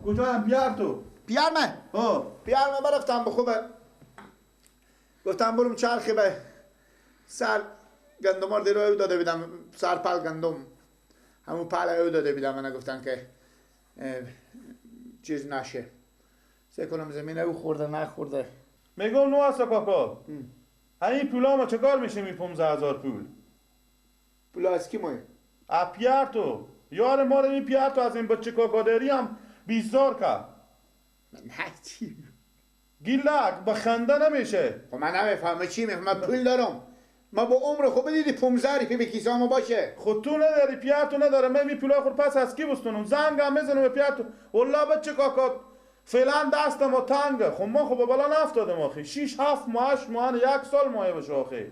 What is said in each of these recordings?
کجا هم پیار تو؟ پیار من؟ پیار من برفتم به خوبه گفتم برم چرخی به سر گندم ها رو داده بیدم سر پل گندم همون پل او داده بیدم من گفتن که چیز نشه سه کنم زمین او خورده نخورده. میگم نو اصلا کاکا این پولا ما چه کار میشه می 15,000 پول؟ پولا از کی مایه؟ پیار تو یار ما رو این پیار تو از این بچه کاکا داری هم بیزار کرد. من نه چی؟ گیلک با خنده نمیشه. خب من نمیفهمم چی میفهمم، من پول دارم، ما با عمر خوب دیدی 15 ریپی به کیسه ما باشه. خود تو نداری پیار تو نداره، من می پولا خور پس از کی بستونم؟ زنگ هم میزنم به پیار تو والله بچه کاکا فعلا دست ما تنگه. خب ما خب بالا نفتادم آخه 6 7 ماه 8 ماه یک سال مایه بشه آخه.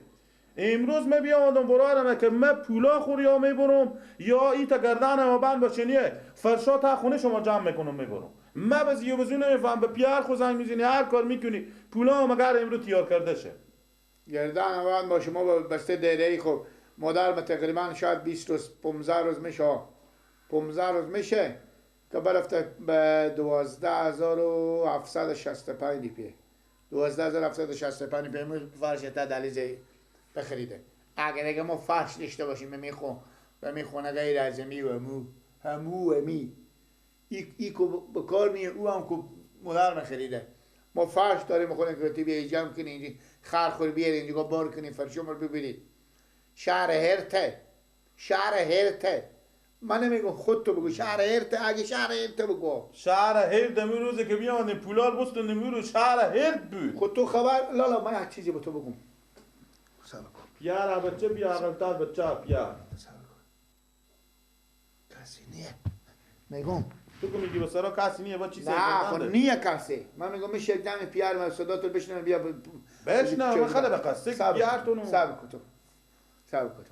امروز می بیامدم برارم که من پولا خور یا میبرم یا ای تا گردن ما بند باشه نیه فرشا تا خونه شما جمع میکنم میبرم. من به زیو بزو نمیفهم به پیار خو زنگ میزنی هر کار میکنی پولا مگر امروز تیار کرده شه. گردن بند باشه ما بسته دیره خب مادر ما تقریبا شاید 20 روز 15 روز میشه 15 روز میشه که برفته به 12,765 ریپیه 12,765 ریپیه فرش تا دلیزه بخریده. اگر اگه ما فرش داشته باشیم به میخونه غیر از می و مو همو و می ای کو بکار نیه او هم کو مادر خریده. ما فرش داریم میخونه که بیایی جمع کنی اینجا خرخور بیاری اینجا بار کنی فرشو رو ببرید. شهر هرته شهر هرته من نمیگم خود تو بگو شهر هرته اگه شهر هرته بگو شهر هرت امروز روزه که بیامدیم پولار بستوندیم رو شهر هرت بود. خود تو خبر لالا من یک چیزی به تو بگم. پیار بچه بیا عقلتر بچه پیار کسی نیه میگم تو که میگی بسرا کسی نیه با چی سر نه خب نیه کسی. من میگم میشه یک دم پیار من صدا تو بشنم بیا بشنم من خیلی بقصه پیار تو نو صبر کن تو صبر کن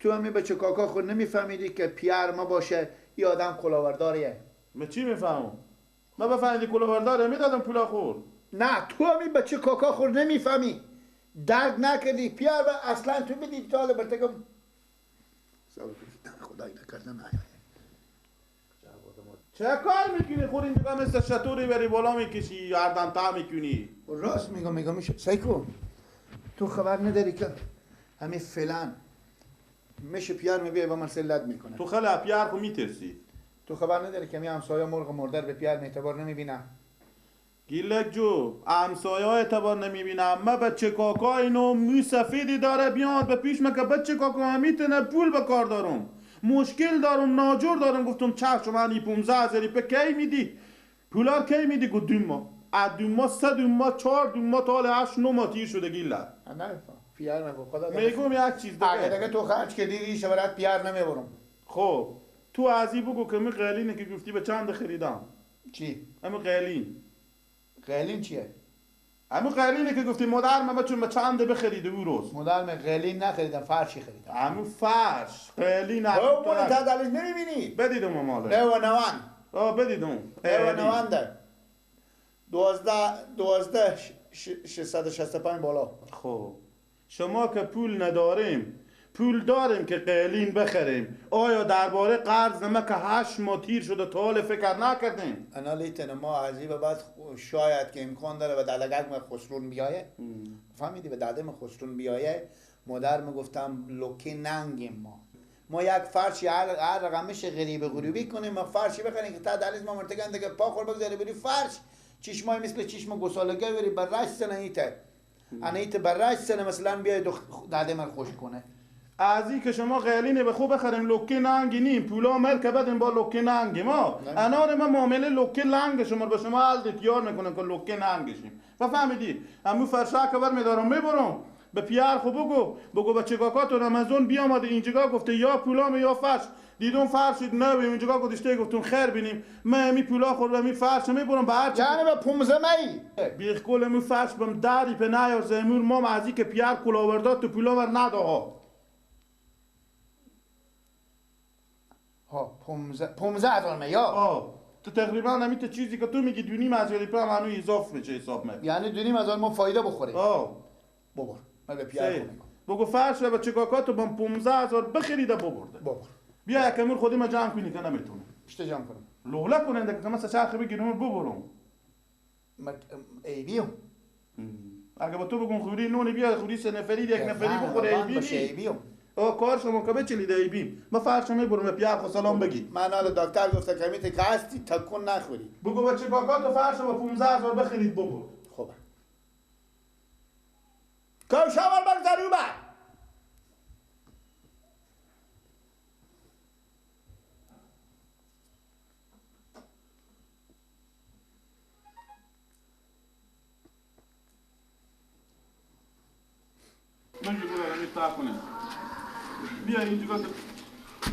تو همی بچه کاکا خود نمیفهمیدی که پیار ما باشه یه آدم کلاورداریه. من چی میفهمم؟ من بفهمیدی کلاورداره میدادم پولا خور. نه تو همی بچه کاکا خود نمیفهمی درک نکردی پیار و اصلا تو بدی تا حالا برتکم خدای نکرده نه. چه کار میکنی خور اینجا مثل شطوری بری بالا میکشی گردن تا میکنی؟ راست میگم میگم میشه سیکو تو خبر نداری که همین فلان میشه پیار میبیه با من سلت میکنه. تو خیلی پیار خو میترسی. تو خبر نداری که می همسایه مرغ مردر به پیار اعتبار نمیبینم. گیلک جو همسایه اعتبار نمیبینم. من بچه کاکا اینو مو سفیدی داره بیاد به پیش من که بچه کاکا میتونه پول به کار دارم مشکل دارم ناجور دارم. گفتم چه من ای 15,000 به کی میدی پولار کی میدی؟ گفت 2 ماه از 2 ماه 3 ماه 4 ماه تا حال 8 9 ماه تیر شده. گیلک نه پیار نگو خدا میگم یک چیز دیگه اگه تو خرج کردی ریشه برات پیار نمیبرم. خب تو از این بگو که می قیلینه که گفتی به چند خریدم. چی؟ همین قیلین. قیلین چیه؟ همین قیلینه که گفتی مادر من بچون به چند بخریده او روز. مادر من قیلین نخریدم فرشی خریدم. همین فرش قیلین. اون تا دلش نمیبینی؟ بدیدم ماله. نه و نوان. آه بدیدم. نه و نوان ده. 12,665 بالا. خب شما که پول نداریم پول داریم که قیلین بخریم، آیا درباره قرض ما که 8 ماه تیر شده تا حال فکر نکردیم؟ انا لیتن ما عجیب بعد شاید که امکان داره به دلگک ما خسرون بیایه. فهمیدی؟ به داده ما خسرون بیایه مادر میگفتم لوکی ننگیم ما یک فرشی هر رقمش غریب غریبی کنیم ما فرشی بخریم که تا دلیز ما مرتگنده که پا خور بگذاری بری فرش چشمای مثل چشم گسالگه بری بر رش سنه ایته انا ایته بر رش سنه مثلا بیای داده من خوش کنه. از این که شما قیلینه به خوب بخریم لوکی ننگی نیم پولا مر که بدیم با لوکی ننگی ما انار ما معامله لوکی لنگ شما به شما حل تیار میکنم که لوکی ننگشیم و فهمیدی؟ همون فرشا که بر میدارم میبرم به پیار خو بگو بگو بچه کاکا تو رمضان بیامده اینجا گفته یا پولام یا فرش دیدم فرشید نه بیم اینجا گذاشته گفتم خیر بینیم من می پولا خور می فرش میبرم به هر چی یعنی به 15 می بیخ کل می فرش بم داری په نیار زمور ما از که پیار کلاوردا تو پولا ور نده ها ها 15,000 می یا تو تقریبا همین تو چیزی که تو میگی 2.5 هزار په منو اضافه میشه حساب می یعنی 2.5 هزار ما فایده بخوریم. بابا من به پیار بگو فرش به چکاکا تو با 15,000 بخریده ببرده. بابا بیا یکمور خودی ما جمع کنی که نمیتونم. پشت جمع کنم. لوله کننده که مثلا چرخ بگیرم ببرم. ایبیو. اگه با تو بگم خوری نون بیا خوری سه نفری یک نفری بخوره ایبی. ایبیو. او کار شما که بچلیده ایبی. ما فرش میبرم پیار خو سلام بگی. من حالا دکتر گفته کمیت که هستی تکون نخوری. بگو بچه کاکا تو فرش با 15000 بخرید ببر. خوبه. کوشاور بگذاری بر. من جو برم میتا کنم. بیا اینجا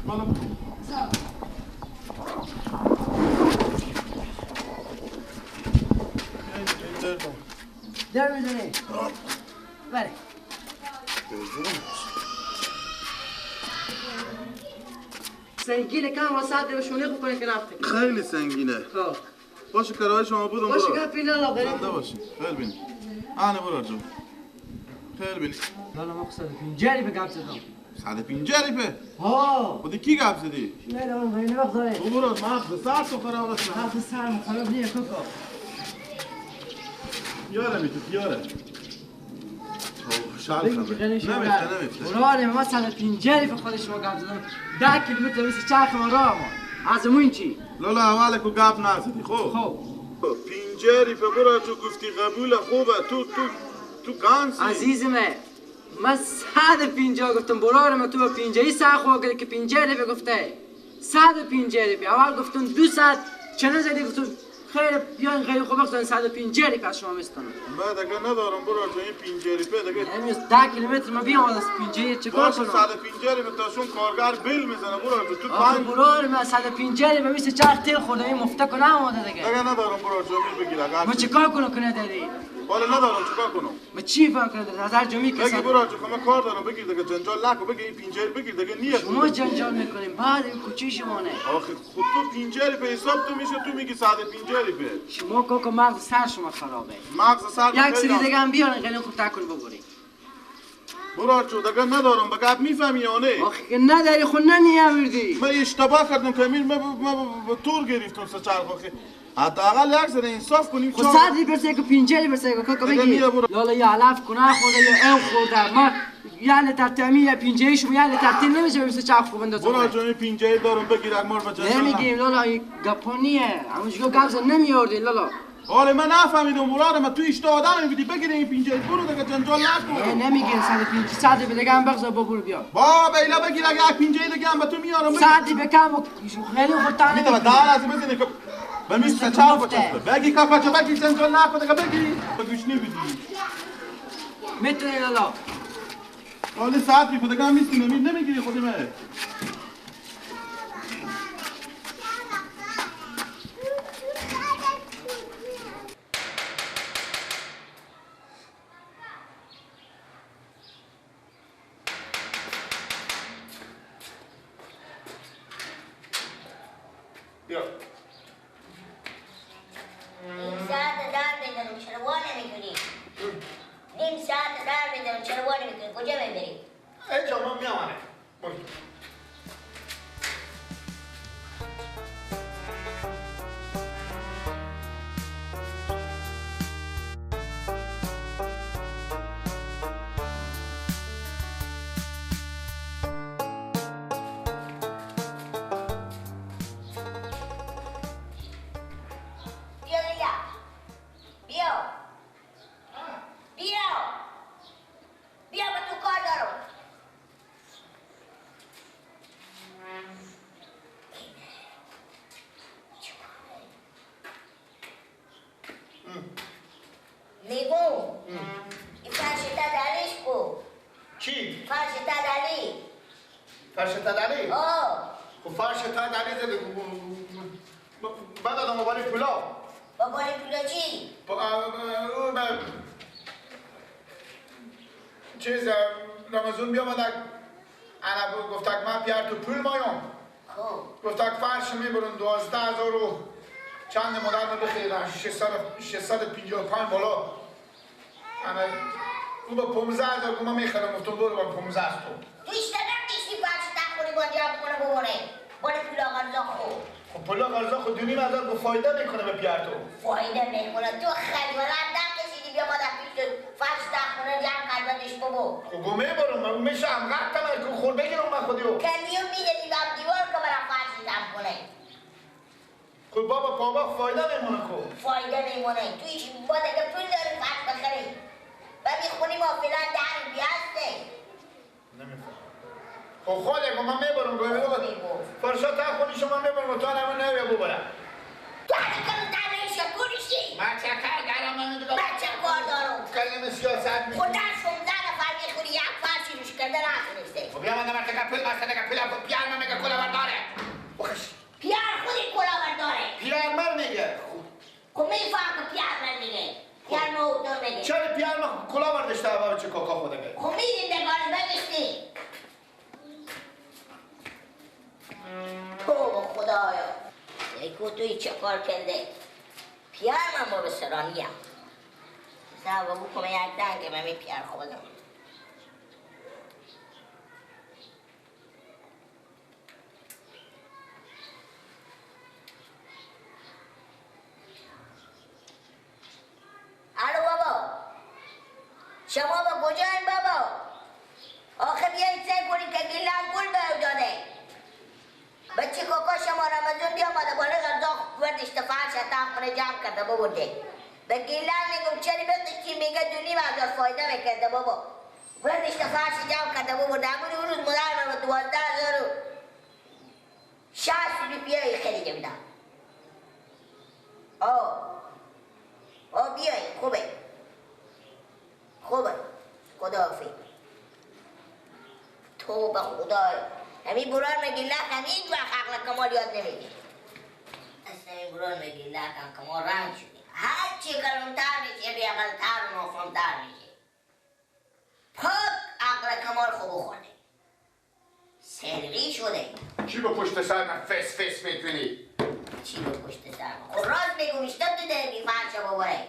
بالا. در میزنی. بله. سنگینه کم وسط به شونه خوب کنه که نفته. خیلی سنگینه. خب. باشه کرای شما بودم. باشه گپی نه لا زنده باشی. خیر بینی. آنه برو جو. خیر بینی. لالا ما خسر پنجری به گپ زدم. 150 روپیه؟ ها. خودی کی گپ زدی؟ نه نه من وقت داره. تو برو مغز سر تو خراب است. مغز سر خراب نیه کوکو. یاره می تو یاره. شال خبر. نمیفته. برو ما 150 به خود شما گپ زدم. 10 کیلومتر مثل چرخ ما راه ما. از اون چی؟ لالا اول کو گپ نزدی خب. خب. 50 روپیه برو تو گفتی قبول خوبه تو تو تو گانسی. عزیز من من 150 گفتم برار من تو با 50 سر خورد که 50 روپیه گفته 150 روپیه اول گفتم 200 چنه زدی گفتم خیر بیاین خیلی خوب گفتن 150 روپیه از شما میستانم. من دیگه ندارم برار تو این 50 روپیه دیگه نمیز 10 کیلومتر من بیام از 50 چیکار کنم؟ 150 روپیه تاشون کارگر بیل میزنه برار تو پنج برار من 150 روپیه میشه چرخ تیل خورده این مفته کنم آماده دیگه. دیگه ندارم برار تو بگیر اگر من چیکار کنم کنه داری؟ والا ندارم چیکار کنم؟ من چی فهم کنم نظر جمعی کسا بگی برو چون من کار دارم بگیر دیگه جنجال نکن بگی این پنجره بگیر دیگه نیست. شما جنجال میکنیم بعد این کوچه شمانه. آخه خود تو پنجره به حساب تو میشه تو میگی 150 روپیه. شما کاکا مغز سر شما خرابه. مغز سر یک سری دیگه هم بیارن خیلی خوب تکون ببری. برو چون دیگه ندارم بگم میفهمی یا نه؟ آخه که نداری خو نمیاوردی. من اشتباه کردم که من تور گرفتم سه چرخ آخه. حداقل یک ذره انصاف کنیم. خب صدری برسه که پنجری برسه که کاکا بگی لالا یا علف کنه خورده یا او خورده ما یعنی ترتمی یا پنجری شما یعنی ترتیب نمیشه برسه چرخ خوب بندازم. برو جان پنجری دارم بگیر اگمار بچه. نمیگیم لالا این گپانیه همونجا گپ نمیاردی لالا. آره من نفهمیدم برو من تو اشتباه آدم میگی بگیر این پنجری برو دیگه جنجال نکن. نه نمیگیم 150 صد به دیگه هم بغض با برو بیا. با بیلا بگیر اگه یک پنجری دیگه هم به تو میارم. صد به کم خیلی خودت میتونم دار از بزنی که به میز چهار بچسبه. بگی کاکا چه بگی جنجال نکن دیگه بگی. گوش نمیدی. میتونی لالا. حالا ساعت می دیگه هم میتونی نمیگیری خودی من. چیز رمضان بیامد انا گفتک من پیار تو پول مایم. گفتک فرش میبرن 12000 و چند مدر بخریدن 655 بالا. انا او با 15000 گفت من میخرم. گفتم برو با 15 تو. تو اشتباه نیستی فرش تخوری با جمع کنه ببره. باره پول آقا خوب. خب پولا قرضا خود دونیم ازت گفت فایده میکنه به پیار تو. فایده میکنه تو خجالت نکشیدی بیا ما در پیش فرش در خونه جمع کردنش بابا. خب گمه برم میشه هم قطعم خور بگیرم من خودیو. کلیو میدادی به دیوار که برم فرش جمع کنه. خب بابا بابا فایده میمونه کو. فایده میمونه تو هیچ با دیگه پول داری فرش بخری. ولی خونی ما فعلا در بیاسته. نمیفهم. خب خودم من میبرم گویم فرشا تا خونی شما میبرم تا نمون نمیه ببرم. تو هر کارو در شکورشی. من چه کار دارم من دیگه. من چه کار دارم؟ کلمه سیاست می. خود در 16 نفر میخوری یک فرشی روش کرده نتونسته. خب بیا من دارم چه پول بسته دیگه پول پیار من میگه کلا برداره. بخش. پیار خودی کلا برداره. پیار من میگه. خب میفهم که پیار من میگه. پیار ما تو میگه. چرا پیار من کلا برداشته بابا چه کاکا خود میگه. خب میدیم دگانه بگشتی. تو خدایا یکو توی چه کار کرده پیار من با بسرانیم زن بابو کنه یک دنگه من می پیار خودم الو بابا شما با کجایین بابا آخه بیایید سعی کنید که گیلم گل به داده بچه کاکا شما رمضان بیا آمده بالا غذا وردشته فرش تا خونه جمع کرده ببرده به گیلان میگم چرا بقیچی میگه 2.5 هزار فایده میکرده بابا وردشته فرش جمع کرده ببرده همون اون روز مادر من با 12,060 روپیه خریده بودم. آه آه بیاین خوبه خوبه خداحافظ. توبه خدایا همین برار میگی لکم هیچ وقت عقل کمال یاد نمیگیری. اصلا این برار میگی لکم کمال رنگ شده. هر چی کلونتر میشه بیعقلتر و نافهمتر میشه. پاک عقل کمال خوب خورده. سرقی شده. چی به پشت سر من فس فس میکنی؟ چی به پشت سر من؟ خب راست میگم اشتب تو داره بی فرش باباره.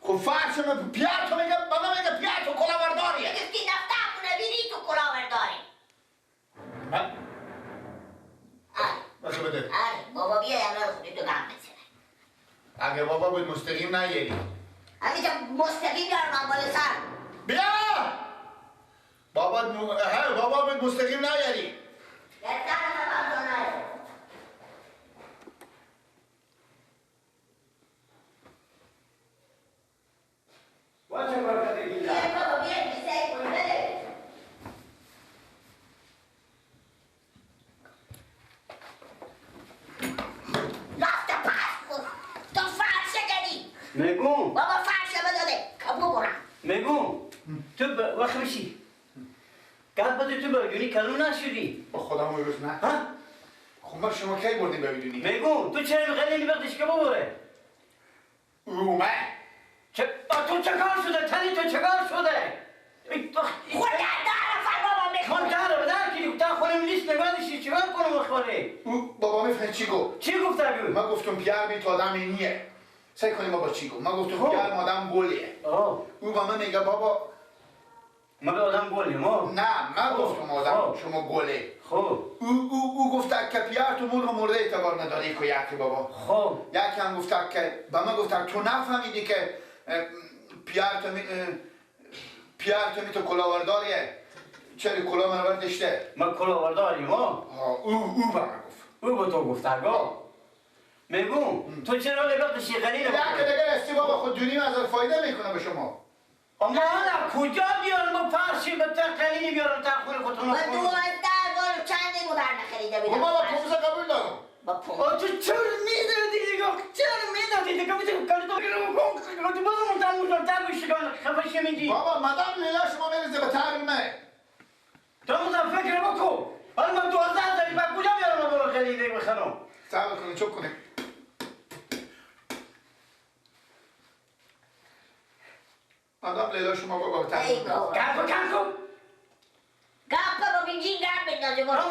خب فرش من پیار تو میگه بابا میگه پیار تو کلاورداریه. گفتی دفتر خونه بیری تو کلاورداری. من؟ آره. بده. آره بابا بیا الان خودی تو گم بزنه. اگه بابا بود مستقیم نیاری. همینجا مستقیم دارم من بالا سر. بیا! بابا بابا بود مستقیم نیاری. در سر من بابا نیاری. بیا بابا بیا بیسه کنی بده. میگم بابا فرشه بداده کبو برم. میگم تو وقت بشی گپ بده تو برگونی کلو نشدی با خودم روز نه ها؟ خب ما شما کی بردیم ببینی؟ میگم تو چرا میخوای بقدش که ببره؟ اومه چه با تو چه کار شده؟ تنی تو چه کار شده؟ خود در نفر بابا میخوره خود در به در کردی تا خودم نیست نگاه داشتی چیکار کنم بخوره؟ او بابا میفهمی چی گفت؟ چی گفت ابی؟ من گفتم پیار بی تو آدم اینیه سعی کنیم بابا چی گفت؟ من گفتم پیار آدم گلیه. او با من میگه بابا من به آدم گلی ما؟ نه من گفتم آدم شما گله. خب او گفت که پیار تو مرغ مرده اعتبار نداره که یکی بابا. خب یکی هم گفت که با من گفت تو نفهمیدی که پیار تو می تو کلاورداریه چرا کلا من برداشته؟ من کلاورداری ما؟ او با من گفت. او با تو گفت آقا. میگم تو چرا لباس شیخنی رو یک دیگه رستی بابا خود دونیم از فایده میکنه به شما. اما حالا کجا بیارم با فرشی به تقلیلی بیارم تا خونه خودتون من 12,000 چند مدر نخریده بودم. بابا پونزه قبول دارم. با پونزه تو چرا میدادی دیگه؟ چرا میدادی دیگه؟ میتونی کاری تو بگیرم تو بازم تنگ تنگ شکن خفش میدی. بابا مدام لیلا شما میریزه به ترمه. تو مثلا فکر بکن حالا من 12,000 با کجا بیارم برو خریده بخرم؟ صبر کنید چوب کنید. مدام لیلا شما بابا تنگ گپ کم کن گپ بابا بینجین گپ بندازه برو.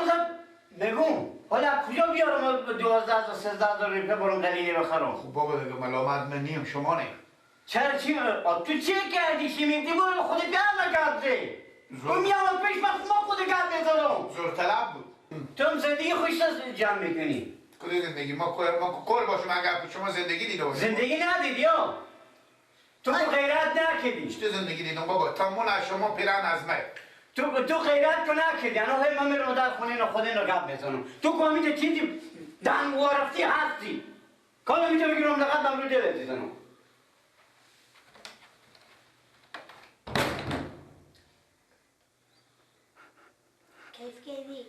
نگو حالا کجا بیارم 12,000 13,000 روپیه برم قلیله بخرم؟ خب بابا دیگه ملامت من نیم شما نیم. چرا چی؟ تو چه کردی؟ چی میگی؟ برو خودت بیار نکردی. او میامد پیش من ما خود گپ میزدم. زور طلب بود. تو هم زندگی خوش جمع میکنی. کدوم زندگی؟ ما کل باشیم اگر شما زندگی دیده باشیم. زندگی ندیدی یا؟ تو غیرت نکردی. چه زندگی دیدم بابا؟ تمون از شما پیرن از من. تو غیرت تو نکردی. الان من میرم در خونه اینو خود اینو گپ میزنم. تو کامیت چیزی دنگ ورفتی هستی. کالا میتونم بگیرم لقد من رو دلت میزنم. کیف کردی؟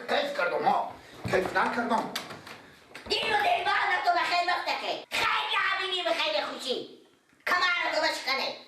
کیف کردم ها، کیف نکردم. دین و دل تو به خیلی وقت که خیلی حبیبی به خیلی خوشی کمر تو بشکنه.